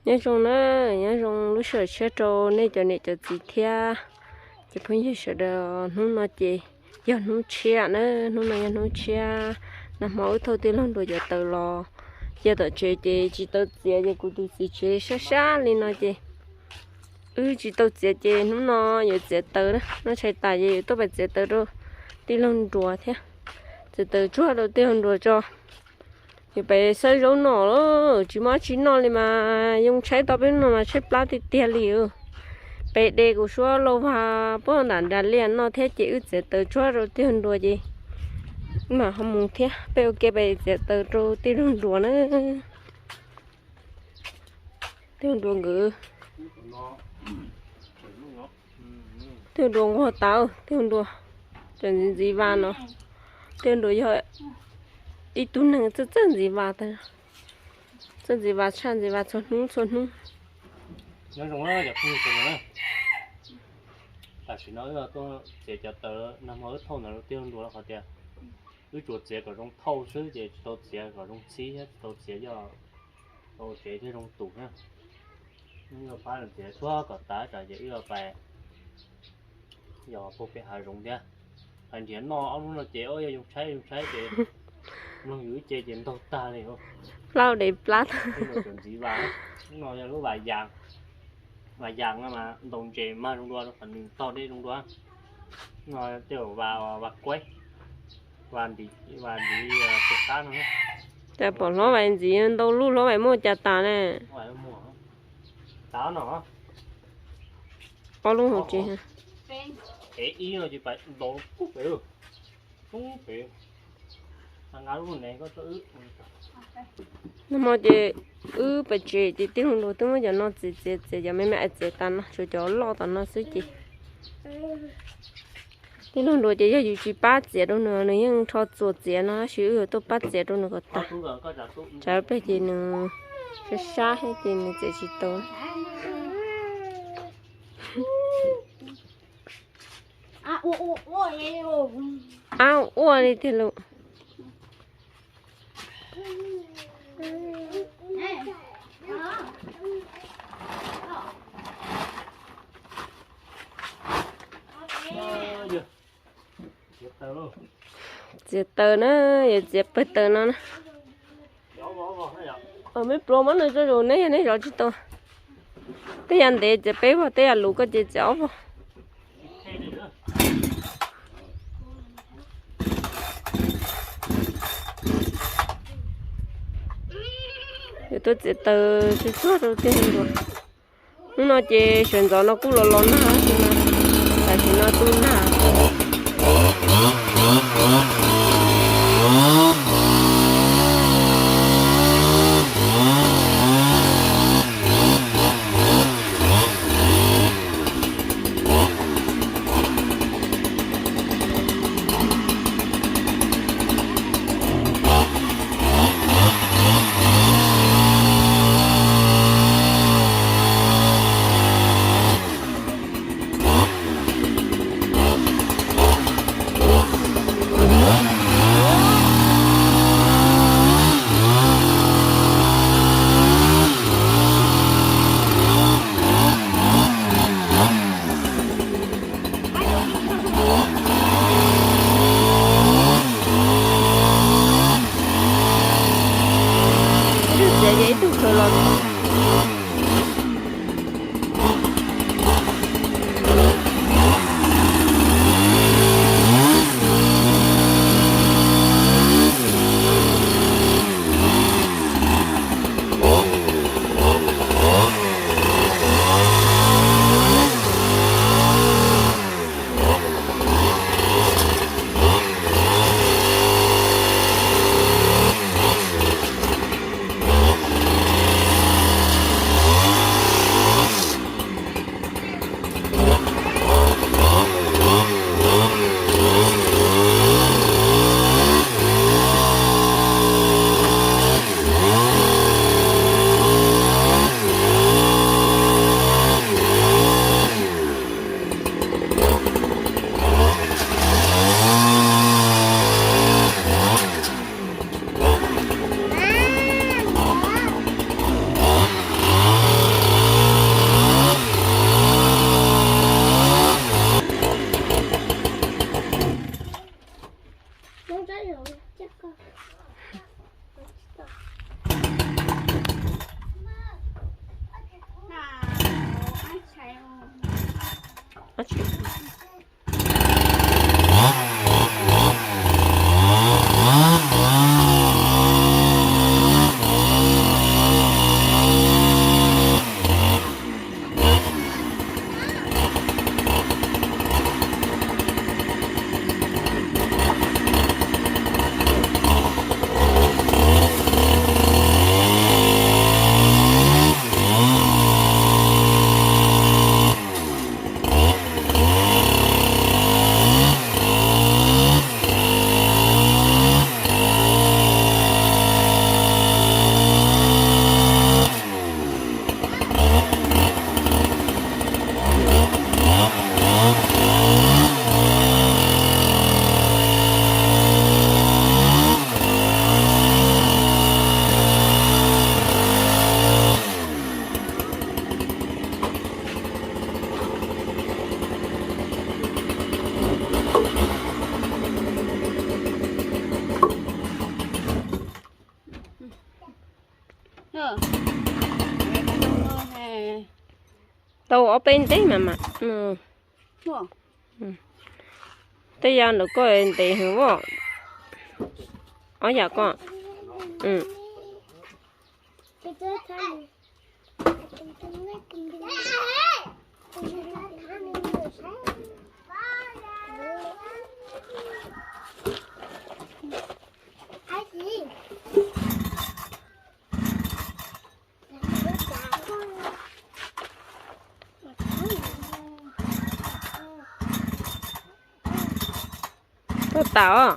Nyob zoo na, nyob zoo lub sij hawm tshiab rau nej cov niam cov txiv thiab cov phooj ywg sawv daws. Hnub no ces yog hnub tshiab na, hnub no yog hnub tshiab, nag hmo wb thauj tij laug Nruas cov taws los cia tom tsev ces tsis tau txiav ces kuv tus txiv tsev sab sab li no ces wb tsis tau txiav ces hnub no yuav txiav taws na, noj tshais tas ces yuav tuaj pais txiav taws rau tij laug Nruas thiab. Txiav taws tsuag rau tij laug Nruas tso. Yuav pais xawb zaub noj lawm, tsis muaj dab tsi noj li mas yoo tshaib tau peb no mas tshaib plab tiag tiag li. Pem de kuv suab lauj vag puag nram nras liaj noj thiab ces wb txiav taws tsuag rau tij laug Nruas ces wb mam ho mus thiab. Peb ua ke pais txiav taws rau tij laug Nruas na. Tij laug Nruas nkawd, tij laug Nruas nquag tas, tij laug Nruas tseem ntxiv ntxiv vas no. Tij laug Nruas yog ib tug neeg txawj txawj ntxiv vas tag, txawj ntxiv vas tshaj ntxiv vas txhua hnub txhua hnub. Nyob zoo na cov phooj ywg sawv daws na, tam sim no wb tuaj txiav cov taws nag hmo wb thauj ntawd rau tij laug Nruas qhov tias wb tsuas txiav kom zoo thauj xwb ces tsis tau txiav kom zoo txhib thiab tsis tau txiav yog tau tsev thiab zoo tus thiab. Wb yuav pab nws txiav tsuag kom tas tsam ces wb yuav pais yog puag pem hav zoov thiab. Hais nrhiav noj ob hnub no ces ob yog yoo tshaib yoo tshaib ces mloog yus ib ce ces ntaug tag li. Plab dev plab. Ntxiv vas, hnub no yog lub vas yas, vas yas no mas ntaus ntses mag zoo dua rau qhov nws tog dej zoo dua. No tej vas, vas kuaib, vas ntiv, vas ntiv tus qab no. Cas pom hlob vais ntxiv ntau lub, hlob vais muaj cas tas ne? Tav no ob lub hauv tsev. Ev ib no ces pais ntaus pub pem, pub pem. Nag hmo ces wb pais tsev ces tij laug Nruas twb muab cov no txiav txiav txiav cov me me ais txiav tas no, tshuav cov loj tom no xwb ces tij laug Nruas ces yog yus tsis pab txiav rau nws, nws yeej rho txuas txiav no tab sis wb yuav tuaj pab txiav rau nws kom tas. Tsam peg ces nws sab sab thiab ces nws txiav tsis tau. Ab, ua li tiag lauj. Txiav taws na, yuav txiav pawg taws no na. Me pluas muab nws tso zus neb, yog neb zov tsis tau. Tej yam ntev txiav peb vog, tej yam luv koj ces txiav ob vog. Yuav tuaj txiav taws tsuag tsuag rau tij laug Nruas. Hnub no ces sawv ntxov no kuj los los nag, tam sim no tu nag. Ib tug txiav ces ib tug khaws los. Tau ob peb nteb mas mas. Tej yam ntawm koj ntev heev os. Ob yam koj. Tuaj tas os.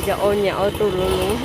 Nyob cov ua niam ua tub luv luv.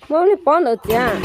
Muab lub pob ntawd txiav.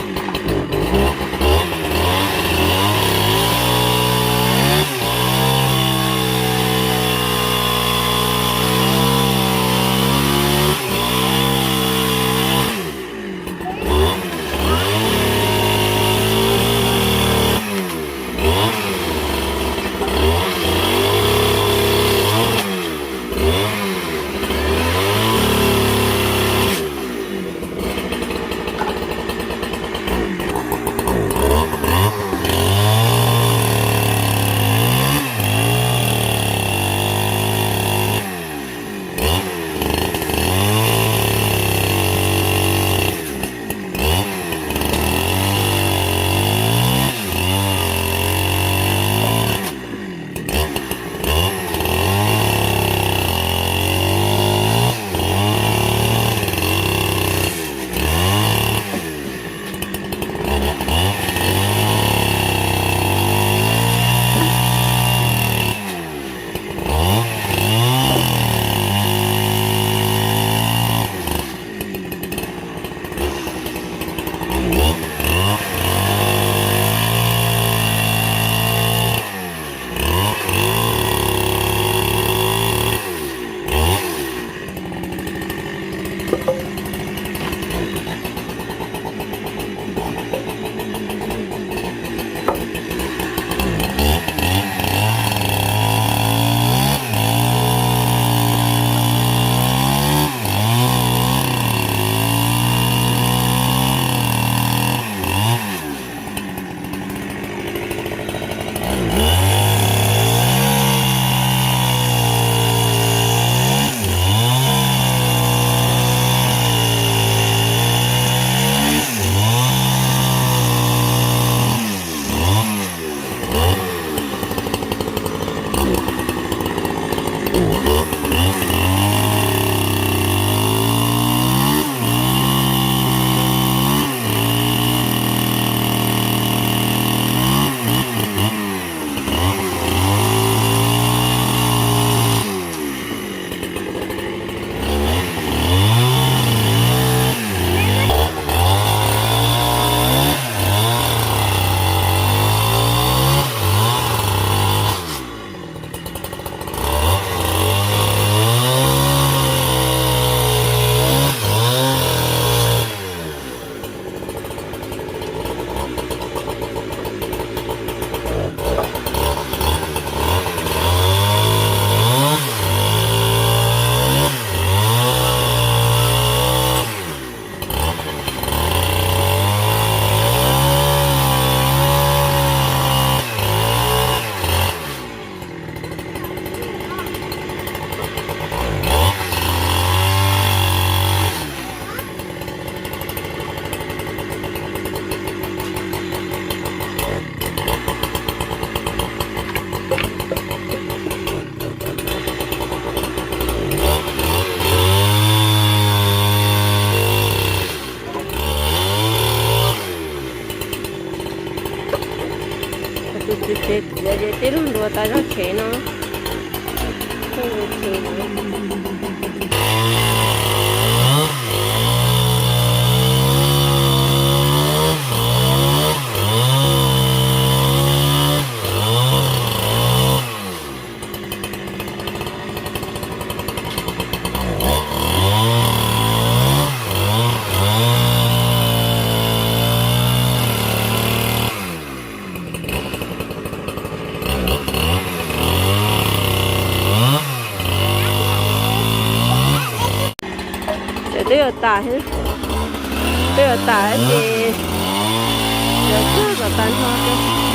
Ces tib lub nruas tas zog khev no. Ces twb yuav tas, twb yuav tas ces yuav txog kom tag nrho.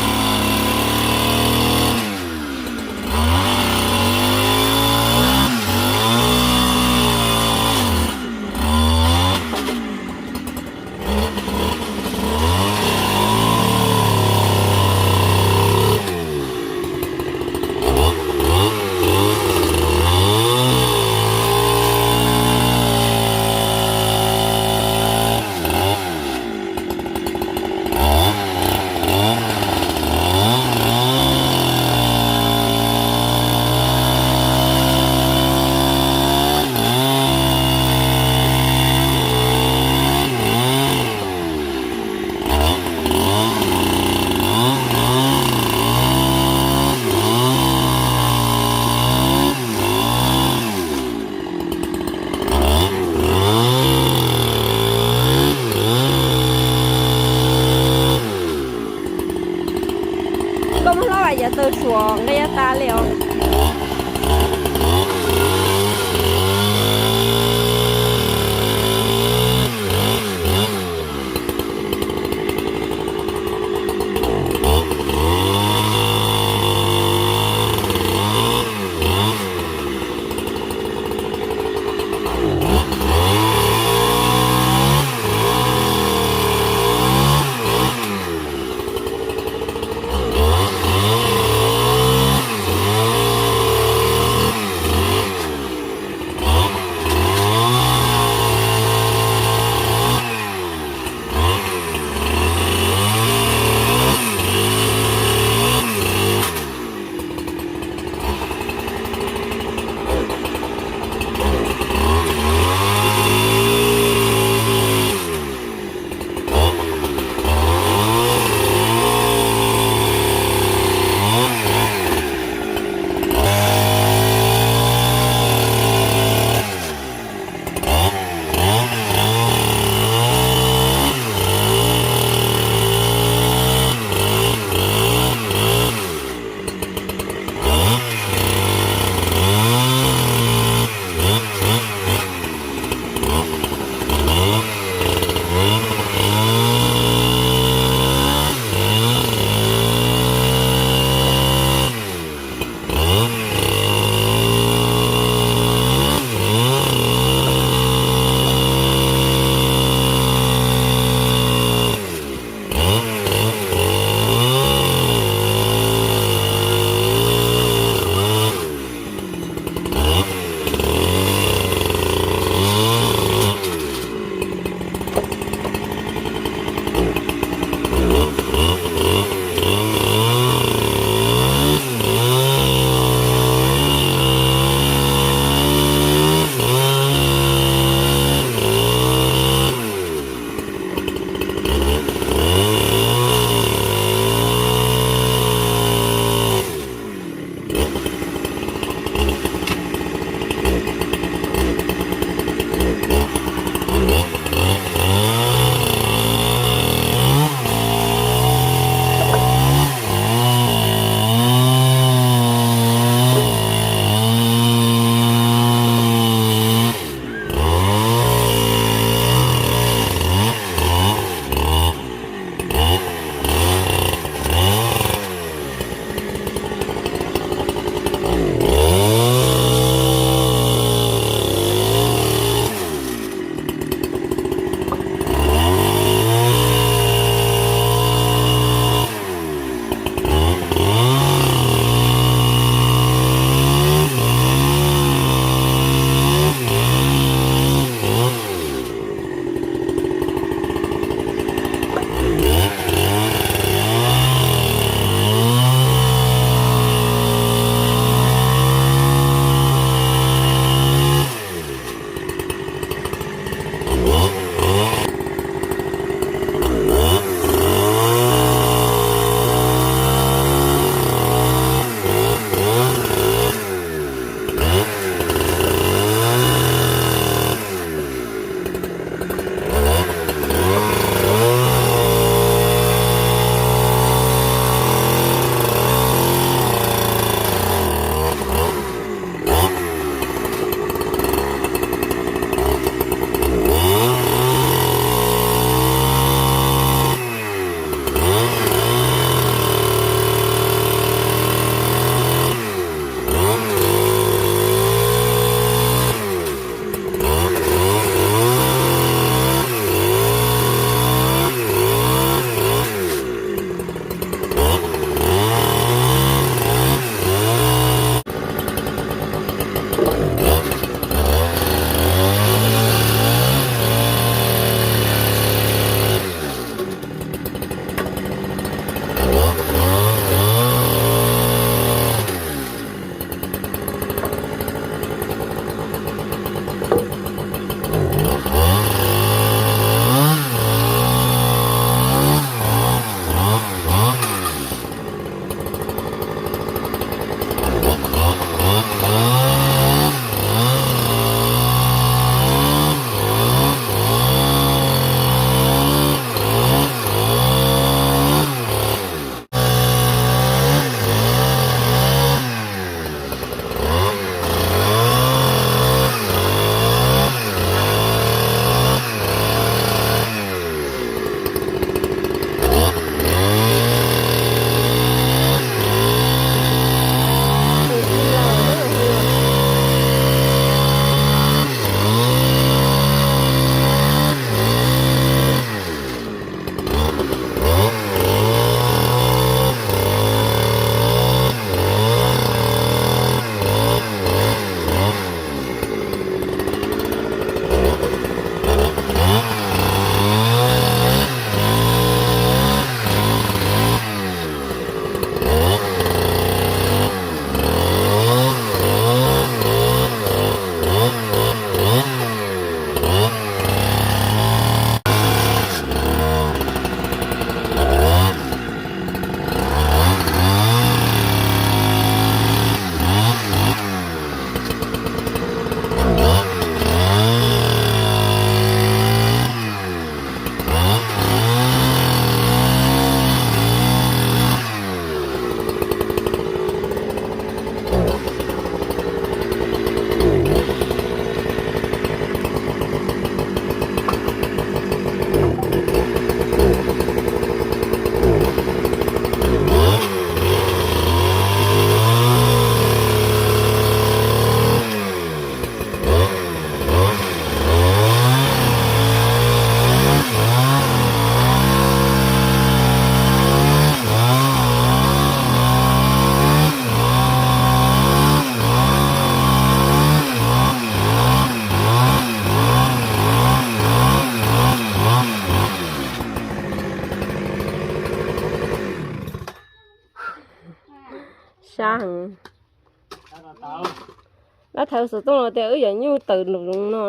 Dab thaiv xov tooj los tias wb yuav nyuj tawm nraum zoov no.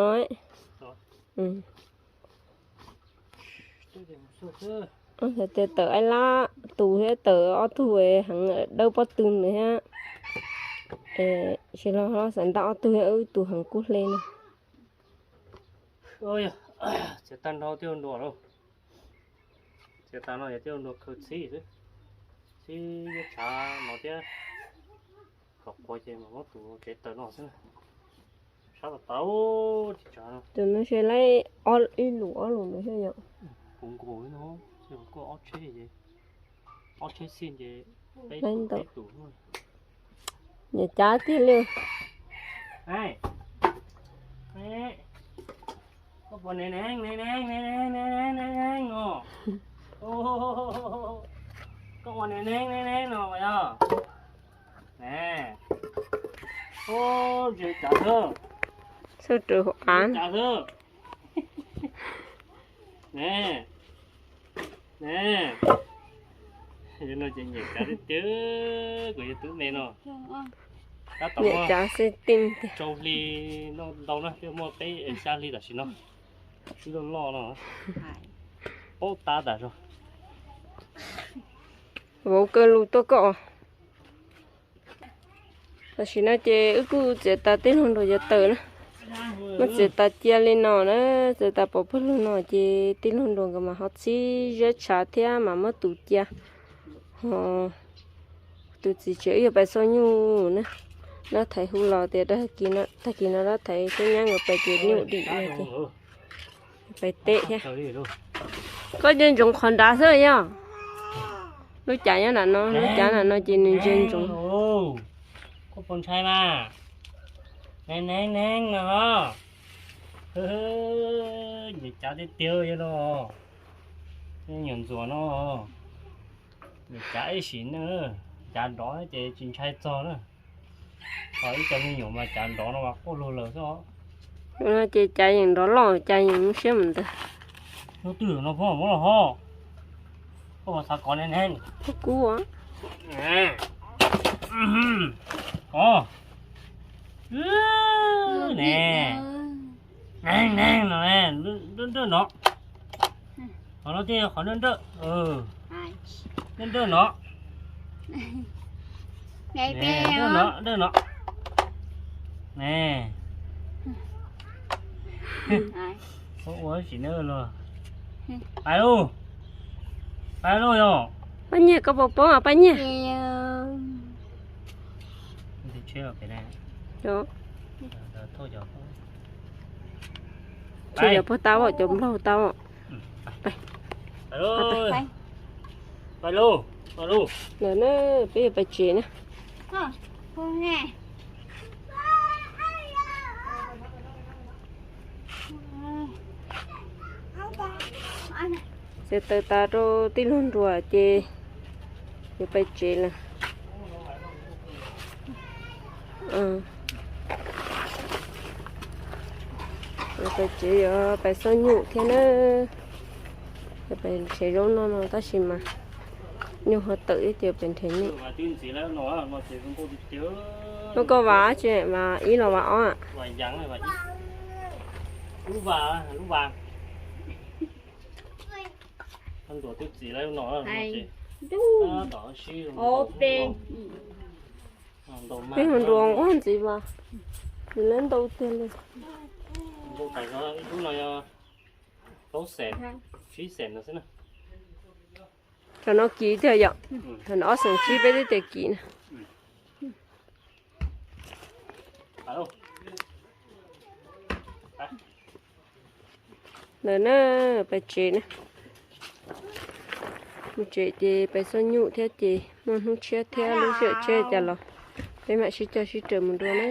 Tias tawm aib lab tus thiab tawm ob tug heev dawb pob tw ntawd thiab. Tsis los xav ntaj ob tug thiab wb tus heev kub hle no. Txiav tag nrho tej nruas lauj. Txiav tag no yog tej nruas khaws txhib xwb. Txhib tshav no thiab. Kom qua ces mas muab tus tsev taws no xwb na. Sab tas tas. Tus no se laib ib lus ob lus ntawd xwb yom. Puv nkaus li no, kuj ob tsheb ces, ob tsheb xij ces peb tus. Nyiam cav tiag li. Koj puas neeg neeg neeg neeg neeg neeg os? Koj ua neeg neeg neeg neeg no yog? Ne, ntses cav xwb. Xub rau hauv av. Cav xwb. Ne, ne, yog no ces nyiam cav tiag tiag, kuv yog tub me no. Tab tom nyiam cav xwb tiag tiag. Rau hli ntau na, twb muaj peb xya hli tam sim no. Ib loj loj no, paub tab tas zog. Vauv kaw lus tuaj koj. Tam sim no ces wb kuj txiav tas tij laug nruas cov taws na. Muab txiav tas cia li no na, txiav tas pov pawg lug no ces tij laug nruas nkawd mas ho txhib ziab tshav thiab mas muab tus cia. Ho tus txiv tsev wb yog pais xauj nyuj na. Dab thaiv hu los tias tag kis no dab thaiv thiab nyab nkawd pais ces nyuj dim no ces pais teb thiab. Koj ntsia ntsoov qhov nrad xwb yog. Lub cav nyob nram no, lub cav nram no ces nws ntsia ntsoov. Koj puas ntshai mas? Neeg neeg neeg no. Nyiam cav tiag tiag yog no. Nyuam ntxuam no, nyiam cav ib sim ne, cav nrov ces tsis ntshai txog na. Ho ib co me nyuam mas cav nrov no mas quaj luag lawm xwb. Ces cav yeem nrov loj, cav yeem muab siab mus ntawd. Lub twg no phob muab los ho. Koj xav kov neeg neeg. Kub kub. Os. Ne, neeg neeg no, nrab nrab no. Qhov no thiaj yog qhov nrab nrab. Nrab nrab no. Nrab no, nrab no. Ne, ua ua sim neej los. Pais lauj, pais lauj yog. Paj Nyiag, koj puas paub Paj Nyiag? Tsheb pem ne. Cov puag ta, cov nplaug ta. Pais lauj, pais lauj. Lawm na, peb yuav pais tsev na. Txiav taws tas rau tij laug nruas ces yuav pais tsev lawm. Yuav pais tsev, yuav pais xauj nyuj thiab na. Yuav pais nrhiav zaub noj no tab sis mas nyuj ho tawm ib ces pais nrhiav nyuj. Lub koj vas tsi, vas ib los vas ob? Lub vas, lub vas. Nruas twb txiv lawm no. Peb hu nruas nquag ntxiv vas, nws lawv ntau tiag li. Ib lub no yog plaub xees, tsib xees no xwb na. Cov no kim tiag yom, cov no ob xees tsib peb twb tias kim na. Lawm na, pais tsev na. Mus tsev ces pais xauj nyuj thiab ces muaj hnub tshiab thiab lub sij hawm tshiab cas los peb mam sib cog sib raws mus dua na.